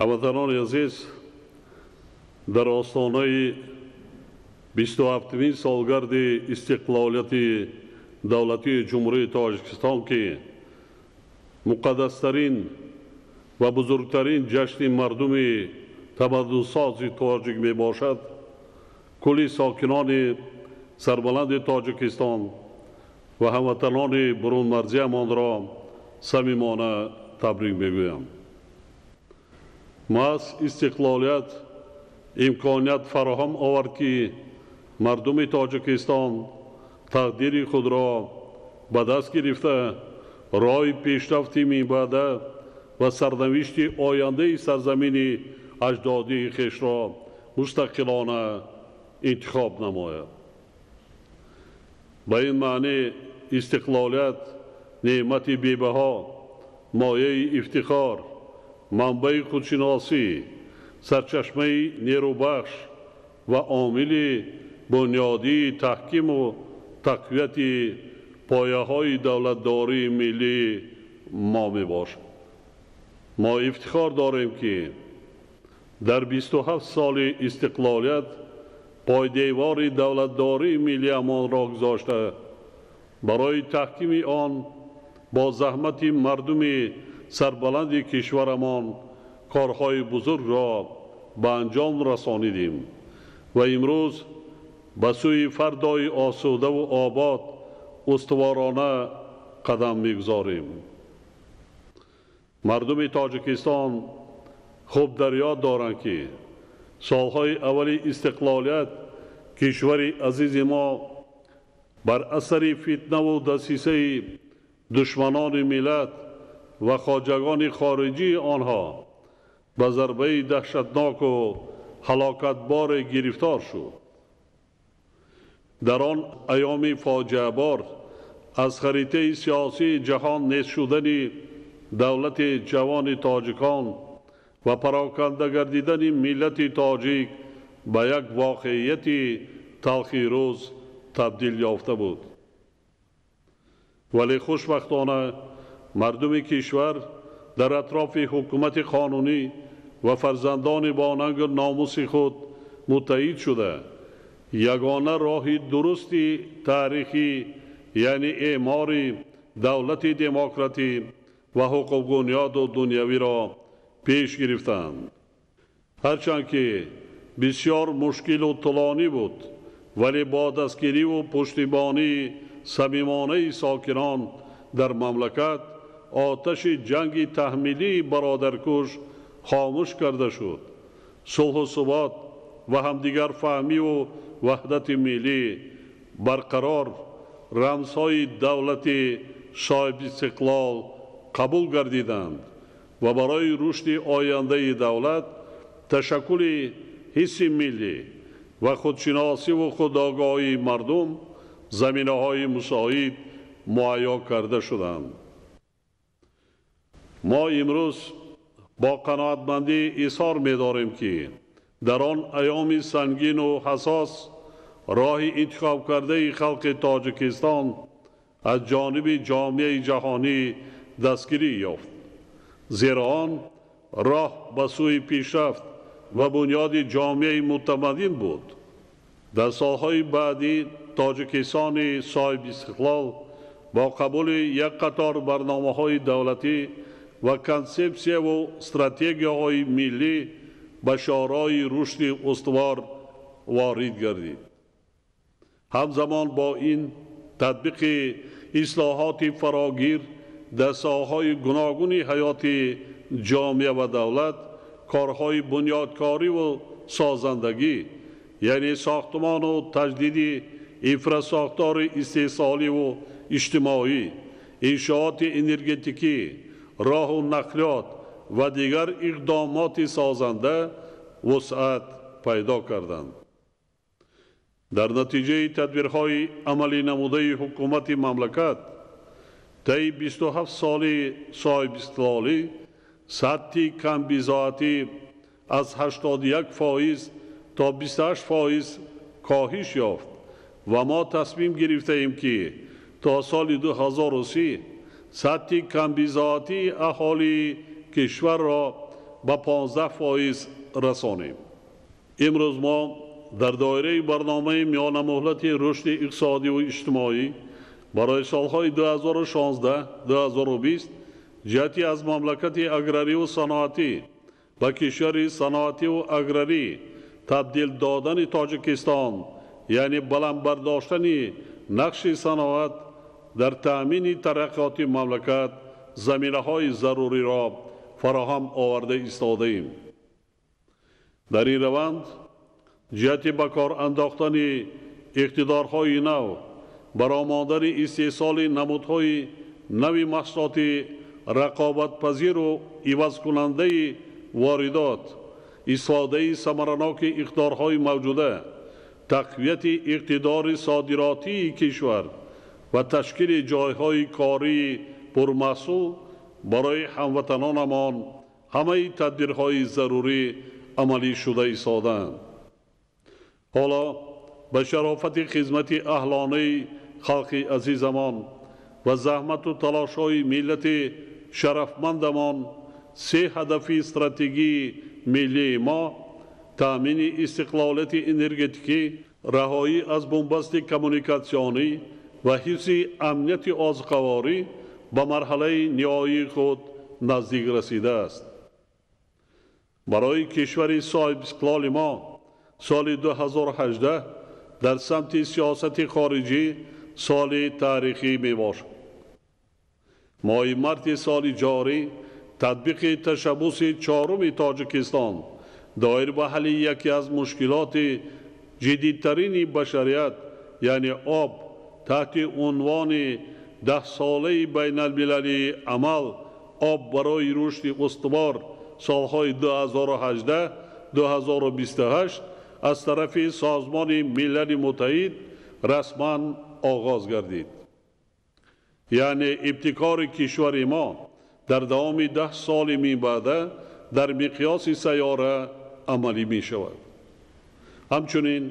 Ҳамватанони азиз, дар остонаи 27-мин солгарди истиқлолияти давлатии Ҷумҳурии Тоҷикистон, ки муқаддастарин ва бузургтарин ҷашни мардуми тамаддунсози тоҷик мебошад, кулли сокинони сарбаланди Тоҷикистон ва ҳамватанони бурунмарзиямонро самимона табрик мегӯям. Маҳз истиқлолият имконият фароҳам овард, ки мардуми Тоҷикистон тақдири худро ба даст гирифта, роҳи пешрафти минбаъда ва сарнавишти ояндаи сарзамини аҷдодии хешро мустақилона интихоб намояд. Ба ин маънӣ истиқлолият неъмати бебаҳо, мояи ифтихор, манбаи худшиносӣ, сарчашмаи нерӯбахш ва омили бунёдии таҳкиму тақвияти пояҳои давлатдории миллии мо мебошад. Мо ифтихор дорем, ки дар 27 соли истиқлолият пойдевори давлатдории миллиамонро гузошта, барои таҳкими он бо заҳмати мардуми сарбаланди кишварамон корҳои бузургро ба анҷом расонидем ва имрӯз ба сӯи фардои осудаву обод устуворона қадам мегузорем. Мардуми Тоҷикистон хуб дар ёд доранд, ки солҳои аввали истиқлолият кишвари азизи мо бар асари фитнаву дасисаи душманони миллат ва хоҷагони хориҷии онҳо ба зарбаи даҳшатноку ҳалокатборе гирифтор шуд. Дар он айёми фоҷиабор аз харитаи сиёсии ҷаҳон нест шудани давлати ҷавони тоҷикон ва пароканда гардидани миллати тоҷик ба як воқеияти талхи рӯз табдил ёфта буд. Вале хушбахтона мардуми кишвар дар атрофи ҳукумати қонунӣ ва фарзандони бо нангу номуси худ муттаҳид шуда, ягона роҳи дурусти таърихӣ, яъне эъмори давлати демократӣ ва ҳуқуқбунёду дунявиро пеш гирифтанд. Ҳарчанд ки бисёр мушкилу тӯлонӣ буд, вале бо дастгириву пуштибонии самимонаи сокинон дар мамлакат оташи ҷанги таҳмилии бародаркуш хомӯш карда шуд. Сулҳу субот ва ҳамдигарфаҳмиву ваҳдати миллӣ барқарор, рамзҳои давлати соҳибистиқлол қабул гардиданд ва барои рушди ояндаи давлат, ташаккули ҳисси миллӣ ва худшиносиву худогоҳии мардум заминаҳои мусоид муҳайё карда шуданд. Мо имрӯз бо қаноатмандӣ изҳор медорем, ки дар он айёми сангину ҳассос роҳи интихобкардаи халқи Тоҷикистон аз ҷониби ҷомеаи ҷаҳонӣ дастгирӣ ёфт, зеро он роҳ ба сӯи пешрафт ва бунёди ҷомеаи мутамаддин буд. Дар солҳои баъдӣ Тоҷикистони соҳибистиқлол бо қабули як қатор барномаҳои давлатӣ ва консепсияву стратегияҳои миллӣ ба шоҳроҳи рушди устувор ворид гардид. Ҳамзамон бо ин татбиқи ислоҳоти фарогир дар соҳаҳои гуногуни ҳаёти ҷомеа ва давлат, корҳои бунёдкориву созандагӣ, яъне сохтмону таҷдиди инфрасохтори истеҳсоливу иҷтимоӣ, иншооти энергетикӣ, роҳу нақлиёт ва дигар иқдомоти созанда вусъат пайдо карданд. Дар натиҷаи тадбирҳои амалӣ намудаи ҳукумати мамлакат таи 27 соли соҳибистиқлолӣ сатҳи камбизоатӣ аз 81% то 28% коҳиш ёфт ва мо тасмим гирифтаем, ки то соли 2030 сатҳи камбизоатии аҳолии кишварро ба 15% расонем. Имрӯз мо дар доираи барномаи миёнамуҳлати рушди иқтисодиву иҷтимоӣ барои солҳои 2016-2020 ҷиҳати аз мамлакати аграриву саноатӣ ба кишвари саноативу аграрӣ табдил додани Тоҷикистон, яъне баланд бардоштани нақши саноат дар таъмини тараққиёти мамлакат заминаҳои заруриро фароҳам оварда истодаем. Дар ин раванд ҷиҳати ба кор андохтани иқтидорҳои нав, баромадани истеҳсоли намудҳои нави маҳсулоти рақобатпазиру ивазкунандаи воридот, истифодаи самараноки иқтидорҳои мавҷуда, тақвияти иқтидори содиротии кишвар ва ташкили ҷойҳои кории пурмаҳсул барои ҳамватанонамон ҳамаи тадбирҳои зарурӣ амалӣ шуда истодаанд. Ҳоло ба шарофати хизмати аҳлонаи халқи азизамон ва заҳмату талошҳои миллати шарафмандамон се ҳадафи стратегии миллии мо таъмини истиқлолияти энергетикӣ, раҳоӣ аз бунбасти коммуникатсионӣ ва ҳифзи амнияти озуқаворӣ ба марҳалаи ниҳоии худ наздик расидааст. Барои кишвари соҳибистиқлоли мо соли 2018 дар самти сиёсати хориҷӣ соли таърихӣ мебошад. Моҳи марти соли ҷорӣ татбиқи ташаббуси чоруми Тоҷикистон доир ба ҳалли яке аз мушкилоти ҷиддитарини башарият, яъне об, таҳти унвони даҳсолаи байналмилалии амал об барои рушди устувор солҳои 2018-2028 аз тарафи Созмони Милали Муттаҳид расман оғоз гардид. Яъне ибтикори кишвари мо дар давоми 10 соли минбаъда дар миқёси сайёра амалӣ мешавад. Ҳамчунин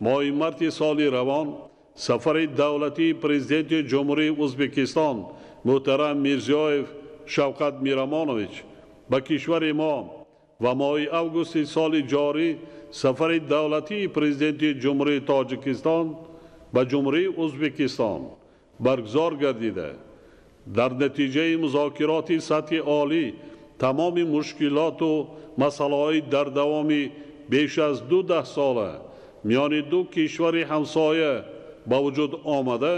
моҳи марти соли равон сафари давлатии президенти Ҷумҳурии Ӯзбекистон муҳтарам Мирзиёев Шавкат Миромонович ба кишвари мо ва моҳи августи соли ҷорӣ сафари давлатии президенти Ҷумҳурии Тоҷикистон ба Ҷумҳурии Ӯзбекистон баргузор гардида, дар натиҷаи музокироти сатҳи олӣ тамоми мушкилоту масъалаҳои дар давоми беш аз 2 даҳсола миёни ду кишвари ҳамсоя ба вуҷуд омада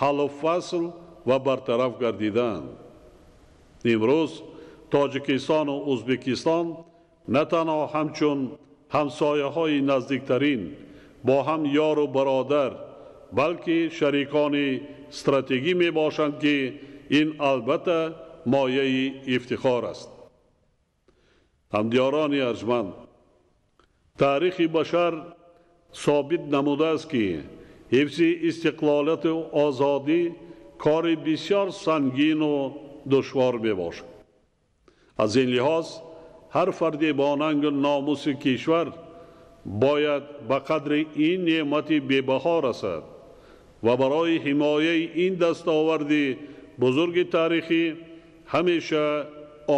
ҳаллу фасл ва бартараф гардиданд. Имрӯз Тоҷикистону Ӯзбекистон на танҳо ҳамчун ҳамсояҳои наздиктарин бо ҳам ёру бародар, балки шарикони стратегӣ мебошанд, ки ин албатта мояи ифтихор аст. Ҳамдиёрони арҷманд, таърихи башар собит намудааст, ки ҳифзи истиқлолияту озодӣ кори бисёр сангину душвор мебошад. Аз ин лиҳоз ҳар фарде бо нангу номуси кишвар бояд ба қадри ин неъмати бебаҳо расад ва барои ҳимояи ин дастоварди бузурги таърихӣ ҳамеша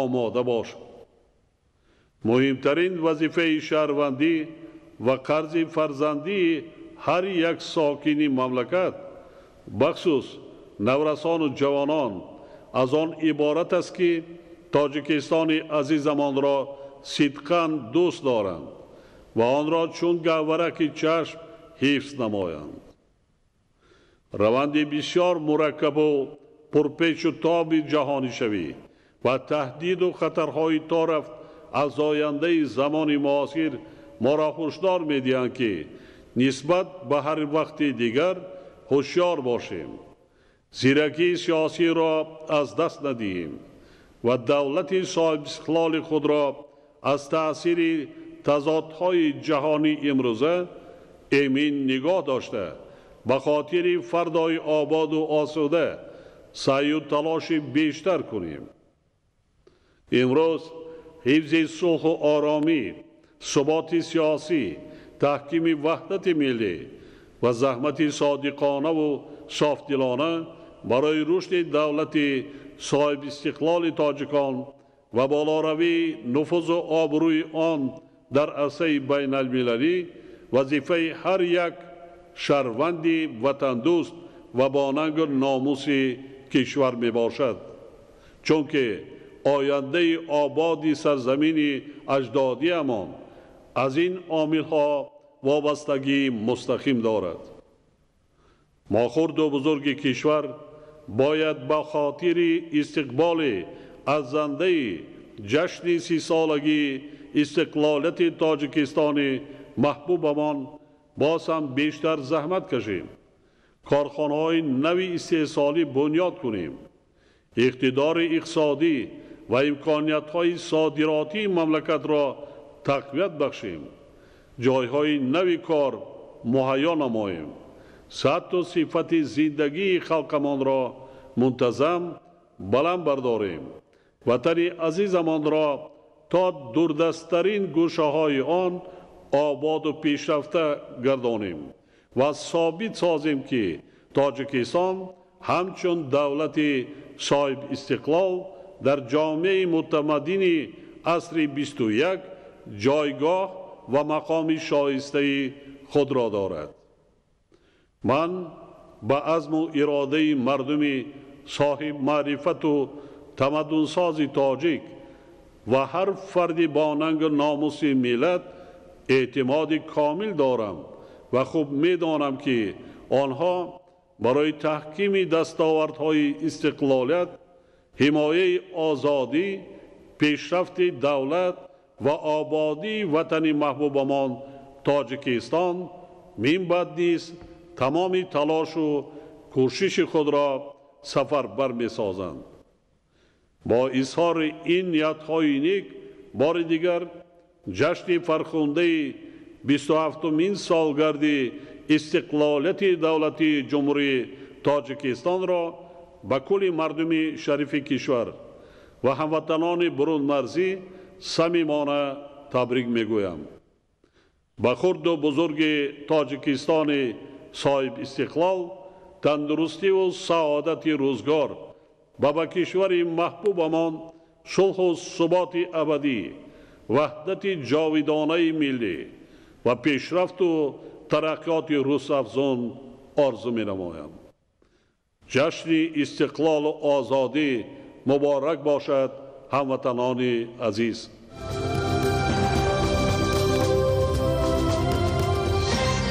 омода бошад. Муҳимтарин вазифаи шаҳрвандӣ ва қарзи фарзандии ҳар як сокини мамлакат, бахусус наврасону ҷавонон, аз он иборат аст, ки Тоҷикистони азизамонро сидқан дӯст доранд ва онро чун гавҳараки чашм ҳифз намоянд. Раванди бисёр мураккабу пурпечу тоби ҷаҳонишавӣ ва таҳдиду хатарҳои торафт афзояндаи замони муосир моро ҳушдор медиҳанд, ки нисбат ба ҳар вақти дигар ҳушёр бошем, зиракии сиёсиро аз даст надиҳем ва давлати соҳибистиқлоли худро аз таъсири тазодҳои ҷаҳонии имрӯза эмин нигоҳ дошта, ба хотири фардои ободу осуда саъю талоши бештар кунем. Имрӯз ҳифзи сулҳу оромӣ, суботи сиёсӣ, таҳкими ваҳдати миллӣ ва заҳмати содиқонаву софдилона барои рушди давлати соҳибистиқлоли тоҷикон ва болоравии нуфузу обрӯи он дар арсаи байналмилалӣ вазифаи ҳар як шаҳрванди ватандӯст ва бонангу номуси кишвар мебошад, чунки ояндаи ободи сарзамини аҷдодиамон аз ин омилҳо вобастагии мустақим дорад. Мо хурду бузурги кишвар бояд ба хотири истиқболи арзандаи ҷашни 30-солагии истиқлолияти Тоҷикистони маҳбубамон боз ҳам бештар заҳмат кашем, корхонаҳои нави истеҳсолӣ бунёд кунем, иқтидори иқтисодӣ ва имкониятҳои содиротии мамлакатро тақвият бахшем, ҷойҳои нави кор муҳайё намоем, сатҳу сифати зиндагии халқамонро мунтазам баланд бардорем, ватани азизамонро то дурдасттарин гӯшаҳои он ободу пешрафта гардонем ва собит созем, ки Тоҷикистон ҳамчун давлати соҳибистиқлол дар ҷомеаи мутамаддини асри 21 ҷойгоҳ ва мақоми шоистаи худро дорад. Ман ба азму иродаи мардуми соҳибмаърифату тамаддунсози тоҷик ва ҳар фарди бонангу номуси миллат эътимоди комил дорам ва хуб медонам, ки онҳо барои таҳкими дастовардҳои истиқлолият, ҳимояи озодӣ, пешрафти давлат ва ободии ватани маҳбубамон Тоҷикистон минбаъд низ тамоми талошу кӯшиши худро сафарбар месозанд. Бо изҳори ин ниятҳои нек бори дигар ҷашни фархундаи 27-умин солгарди истиқлолияти давлатии Ҷумҳурии Тоҷикистонро ба кулли мардуми шарифи кишвар ва ҳамватанони бурунмарзӣ самимона табрик мегӯям. Ба хурду бузурги Тоҷикистони соҳибистиқлол тандурустиву саодати рӯзгор ва ба кишвари маҳбубамон сулҳу суботи абадӣ, ваҳдати ҷовидонаи миллӣ ва пешрафту тараққиёти рӯзафзун орзу менамоям. Ҷашни истиқлолу озодӣ муборак бошад, ҳамватанони азиз.